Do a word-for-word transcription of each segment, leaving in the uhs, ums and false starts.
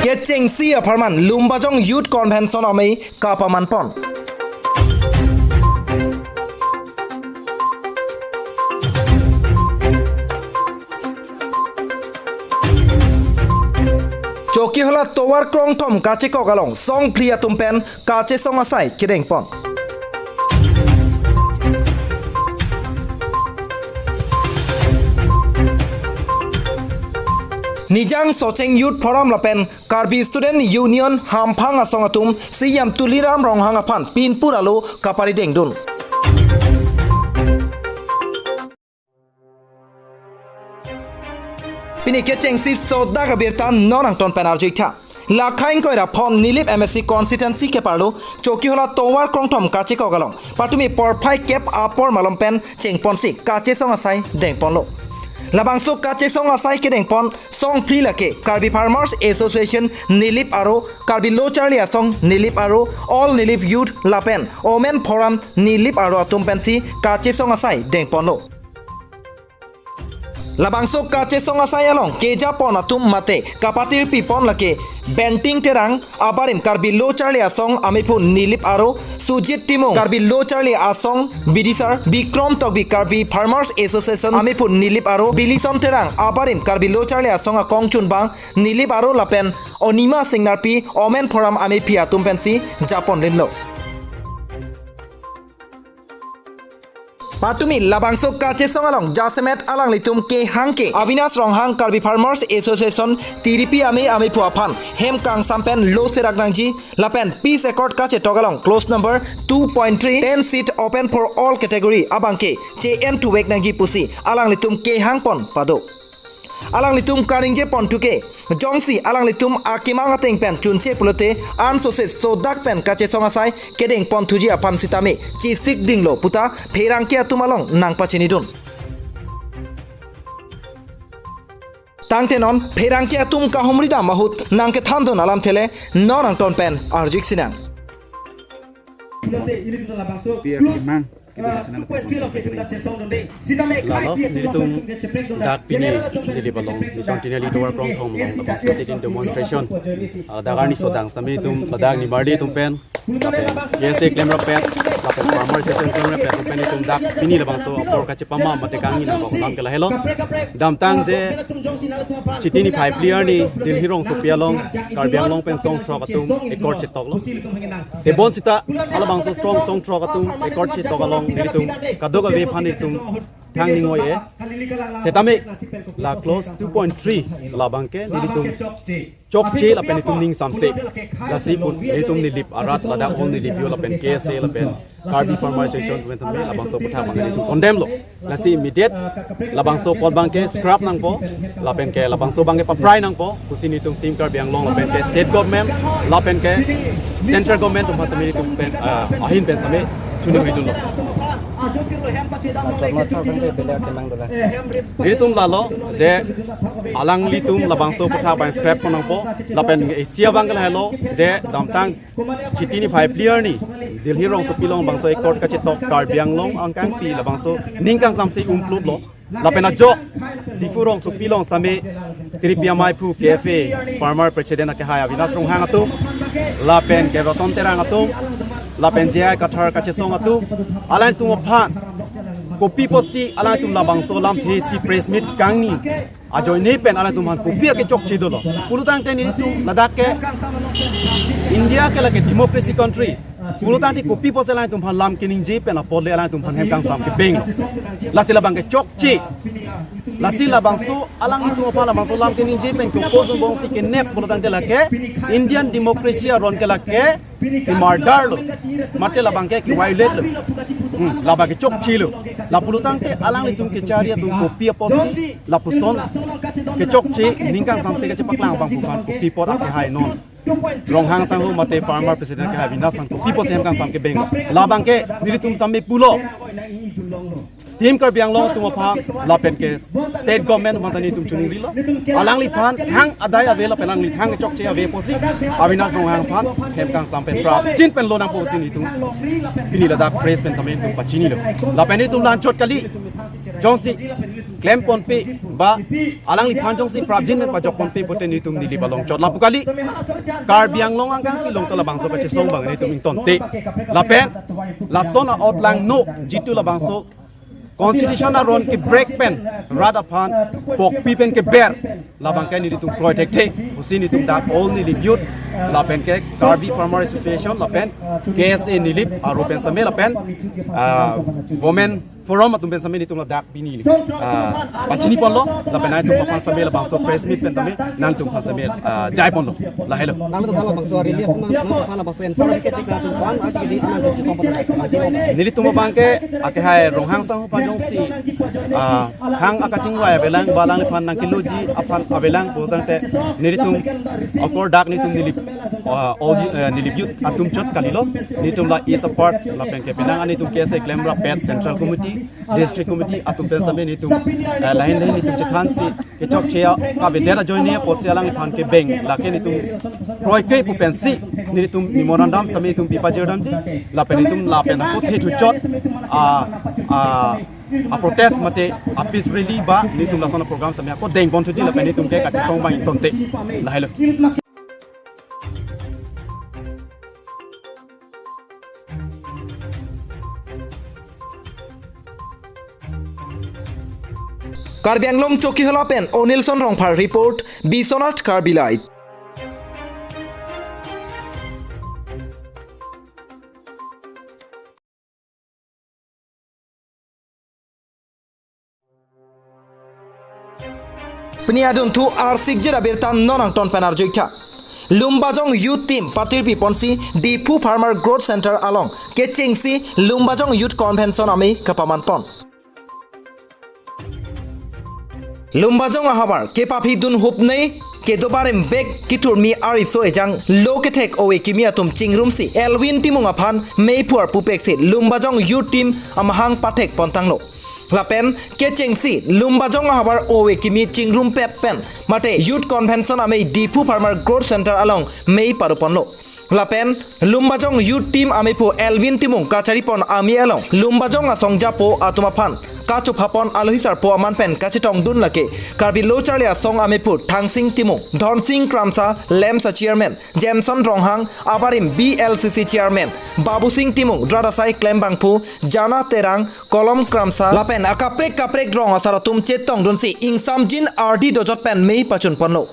Kechengsi apharman Lumbajong Youth Convention amei kapamanpon. Chokihola tovar krongthom kachekok along songphli atum pen kachesong asai kedengpon. Nijang Socheng Youth Forum lapen Karbi Student Union hamphang asong atum C E M Tuliram Ronghang aphan pinpur alo kaparidengdun. Pini kechengsi sodak abirta non angton pen arjuitha. Lakhang koira phon Nilip M A C constituency keparlo Chokihola tovar krongthom kachekok along patumi porphai kep apor malom pen chengponsi kachesong asai dengponlo. Labangso kachesong asai kedengpon songphli lake Karbi Farmers Association Nilip aro Karbi Lo Charli Asong Nilip aro All Nilip Youth lapen Women Forum Nilip aro atum pensi kachesong asai dengponlo. Labangso kachesong asai along kejapon atum mate kapatir pipon lake Benting Terang abarim Karbi Lo Charli Asong amephu Nilip aro Sujit Timung Karbi Lo Charli Asong bidisar, Bikrom Tokbi Karbi Farmers Association amephu Nilip aro Bilison Terang abarim Karbi Lo Charli Asong akongchunbang Nilip aro lapen Onima Singnarpi Women Forum amephi atum pensi japon linlo. Patumi labangso kachesong along jasemet alanglitum kehang ke Avinash Ronghang Karbi Farmers Association tiripi ame amephu aphan hem kangsam pen lo serak nangji lapen peace accord kachetok along clause number two point three, ten seat open for all category abangke che-en thuvek nangji pusi alanglitum kehangpon pado. Alanglitum kaningjepon thuke, jongsi alanglitum akemang ateng pen chunche pulote ansose sodak pen kachesong asai kedengpon thuji aphan sitame chesik dinglo puta pherangke atum along nangpachinidun. Tangte non pherangke atum kahumridam ahut nangkethandun alamthe le non angton pen arjuksinang. Lalo, nelitum dak pini, neli balong, Mission Tinali Tovar Krongthom along, labangso sit-in demonstration. Ah, dak arni sodang sitame itum, ladak nimarli atum pen, lapen K S A klemrap pen, lapen farmer association klemrap pen, atum pen itum dak pini labangso apor kachepama mate kangni nangkok alam ke lahelo. Damtang je Chiti niphai phli arni Delhi rongsopi along Karbi Anglong pen song throk atum accord chetoklo. Tebon sita halabangso strong song throk atum accord chetok along nelitum kadokave aphan nelitum thang ningoi-e. Setame la clause two point three labangke nelitum chokche lapen itum ning samse. Lasi pun itum Nilip arat ladak All Nilip Youth lapen K S A lapen Karbi Farmer Association pen tame labangso aphuthak abang itum condemn lo. Lasi immediate labangso apot abangke scrap nangpo, lapen ke labangso abangke paprai nangpo, pusi nelitum Team Karbi Anglong lapen ke state government, lapen ke central government atum sitame nelitum pen, ah, ahin pen sitame chuningri dunlo. Nelitum lalo je alanglitum labangso aphuthak abang scrap pon nangpo, lapen isi abangke lahelo je damtang Chiti niphai phli arni Delhi rongsopi along labangso accord kachetok Karbi Anglong angkangpi labangso ning kangsamse umkluplo. Lapen ajok Diphu rongsopi along sitame tiripi amephu K F A farmer president akehai Avinash Ronghang atum, lapen ke Roton Terang atum, lapen J I Kathar kachesong atum, alangtum aphan kopi pusi alangtum labangso alamthe si press meet kangni ajoine pen alangtum aphan kopi akechokche dolo. Pulotangte nelitum ladak ke India ke lake democracy country. Pulotangte kopi pusi alangtum aphan lam keningje pen apot le alangtum aphan hem kangsam kebeng. Lasi labangke chokche. Lasi labangso alanglitum aphan labangso lam keningje pen kopo zongbong si kenep pulotangte lake Indian democracy aron ke lake ke murder lo, mate labangke ke violate lo. Hmm, labangke chokche lo. La pulotangte alanglitum kechari atum kopi apotsi lapuson kechokche ning kangsamse kachepaklang abangphu aphan kopi apot akehai non Ronghang sangho mate farmer president akehai Avinash aphan kopi apotsi hem kangsam kebeng. Labangke nelitum sitame pulo. Team Karbi Anglong atum aphan lapen ke state government aphan ta nelitum chuningrilo. Alangliphan thang adai ave lapen alangli thang chokche ave pusi Avinash Ronghang aphan hem kangsam pen prapjin pen lo nangpo pusi nelitum pini ladak press pen tame nelitum pachinilo. Lapen nelitum la-anchot kali. Jongsi pem ponpe ba alangliphan jongsi prapjin pen pajok ponpe pute nelitum Nilip along chot lapu kali. Karbi Anglong angkang pilong ta labangso kachesong abang nelitum ingtonte. Lapen lason a-out langno jitu labangso constitution aron ke-break pen rat aphan pokpi pen keber labang ke nelitum kroi thekthe. Pusi nelitum dak All Nilip Youth lapen ke Karbi Farmer Association lapen K S A Nilip aru pen same lapen, ah, Women Forum atum pen same nelitum ladak pini, ah, pachini ponlo lapen nangtum aphan same labangso press meet pen tame nangtum aphan same, ah, jai ponlo. Lahelo. Nangtum aphan labangso release nang, nangtum aphan labangso answer ke tik nangtum aphan arti ke di nangtum chesong pada. Nelitum abang ke akehai Ronghang sangho aphan jongsi, ah, hang akachingvai avelang ba alangliphan nangkeloji aphan avelang putangte nelitum apor dak nelitum Nilip, ah, All, eh, Nilip Youth atum chot kalilo. Nelitum la East Upper lapen ke penang an nelitum K S A klemrap pen Central Committee, District Committee atum pen same nelitum, eh, lahin lahin nelitum chethansi kechokche kavedet ajoine apotsi alangliphan kebeng lake nelitum kroikre pu pensi nelitum memorandum same nelitum pipajirdamji lapen nelitum lapen ako the thuchot a, a, a-protest mate a-peace rally ba nelitum lason a-program same ako deng ponthuji lapen nelitum ke kachesong abang ingtonte. Lahelo. Karbi Anglong Chokihola pen Onilson Rongphar report, Biswanath Karbi Live. Pini adunthu arsikjir abirta non angton pen arjuitha. Lumbajong Youth Team patirpi ponsi Diphu Farmer Growth Center along kechengsi Lumbajong Youth Convention amei kapaman pon. Lumbajong ahavar kepaphi dun hupnei kedo barim bek kithurmi ariso ejang lo kethek ove kimi atum chingrumsi Elwin Timung aphan meiphu arpu peksi Lumbajong Youth Team amahang pathek pontanglo. Lapen kechengsi Lumbajong ahavar ove kimi chingrumpet pen mate Youth Convention amei Diphu Farmer Growth Center along mei paru ponlo. Lapen Lumbajong Youth Team ameiphu Elwin Timung kachari pon amei along Lumbajong asong japo atum aphan kachophapon alohi sarpo aman pen kachetongdun lake Karbi Lo Charli Asong ameiphu Thangsing Timung, Dhonsing Kramsa, LAMPS a-chairman Jameson Ronghang, abarim B L C C chairman Babusing Timung, rat asai klembangphu Jana Terang, Kolom Kramsa lapen akaprek kaprek rong asar atum chetongdunsi ingsamjin ardi dojot pen mei pachun ponlo.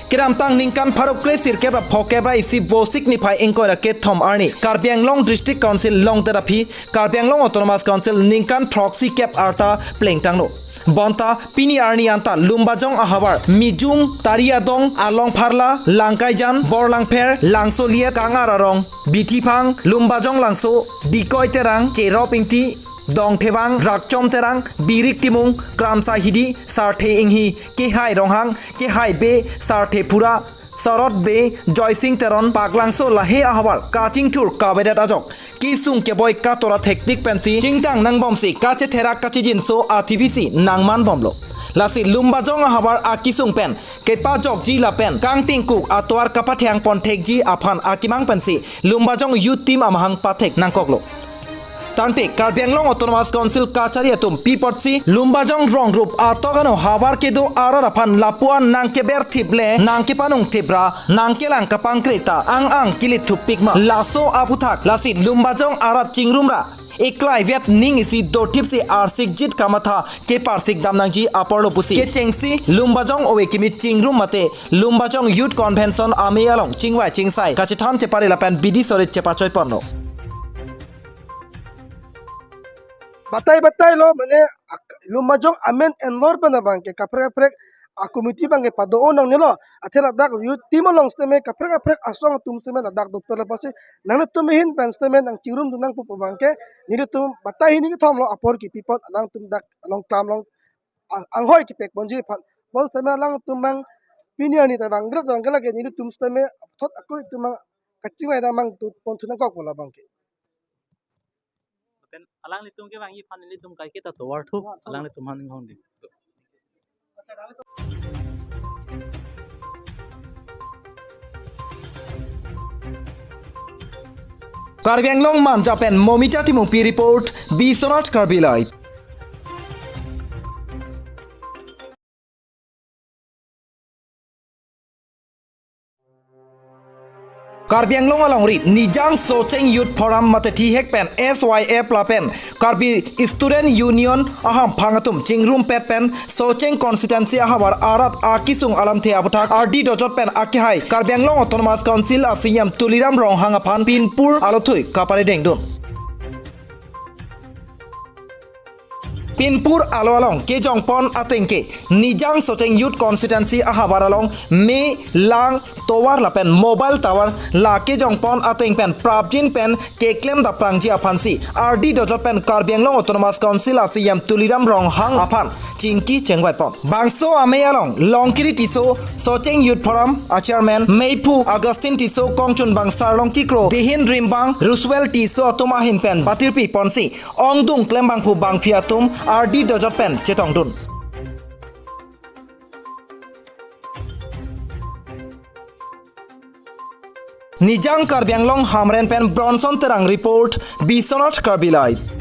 Kedamtang ningkan pharo kre sirkep ra phokep ra isi Vosik niphai ingkoi ra kethom arni Karbi Anglong District Council longdet aphi Karbi Anglong Autonomous Council ningkan throksi kep arta plengtanglo. Bonta pini arni anta Lumbajong ahavar Mijung, Tari Adong, Along Pharla, Langkaijan, Borlangpher, Langsoliet, Kangar Arong, Bithiphang, Lumbajong Langso, Dikoi Terang, Cherop Ingti, Dongthevang, Rakchom Terang, Birik Timung, Kramsa Hidi, Sarthe Inghi, Kehai Ronghang, Kehai Bey, Sarthe Phura, Sorot Bey, Joysing Teron, Paklangso lahei ahavar kachingthur kavedet ajok kesung keboi katora thektik pensi chingtang nangbomsi kachetherak kachijinso athivisi nangmanbomlo. Lasi Lumbajong ahavar akesung pen kepajokji lapen kangtingkuk atovar kapathang pon thekji aphan akemang pensi Lumbajong Youth Team amahang pathek nangkoklo. Tangte Karbi Anglong Autonomous Council kachari atum pi apotsi Lumbajong rongrup atok ano havar kedo arat aphan lapuan nangkeber thip le nangkepanung thip ra nangkelang kapangkre ta ang ang kilit thuppik ma? Laso aputhak lasi Lumbajong arat chingrum ra eklai vet ning isi dothipsi arsikjit kamatha keparsik dam nangji aporlo pusi kechengsi Lumbajong ove kimi chingrum mate Lumbajong Youth Convention amei along chingvai chingsai kachethan chepare lapen bidi sorit chepachoi ponlo. Batai batai lo mane ak-, Lumbajong amen enlor pen abang ke kaprek kaprek a-committee abang ke pado-o nangnelo. Athe ladak youth team along setame kaprek kaprek asong atum setame ladak doper lapasi nanglitum ahin pen setame nangchingrumdun nangpo pu abang ke nelitum batai hini kethom lo apor kipi pon alangtum dak along klam long a-, anghoi kepek ponji aphan. Pon setame alangtum abang pini arni ta vangret vangke lake nelitum setame thot ako itum abang kachingvai dam abang tu ponthu nangkokpo labang ke. Lapen alanglitum kevangji aphan nelitum kaiketa tovar thu, alanglitum aphan inghong di. Karbi Anglong Manja pen Momita Timungpi report, Biswanath Karbi Live. Karbi Anglong alongri Nijang Socheng Youth Forum mate thihek pen S Y F lapen Karbi Student Union ahamphang atum chingrumpet pen Socheng constituency ahavar arat akisung alamthe aputhak ardi dojot pen akehai Karbi Anglong Autonomous Council a C E M Tuliram Ronghang aphan pinpur alothui kaparedengdun. Pinpur alo along kejongpon ateng ke Nijang Socheng Youth Constituency ahavar along me, lang, tovar lapen mobile tower la kejongpon ateng pen prapjin pen keklem daprangji aphansi ardi dojot pen Karbi Anglong Autonomous Council a C E M Tuliram Ronghang aphan chingki chengvaipon. Bangso amei along Longkiri Tisso Socheng Youth Forum a Chairman Meiphu Augustine Tisso, Kongchunbang Sarlongki Kro, Dihin Rimbang Roosevelt Tisso atum ahin pen patirpi ponsi ongdung klembangphu bangphi atum ardi dojot pen chetongdun. Nijang Karbi Anglong Hamren pen Bronson Terang report, Biswanath Karbi Live.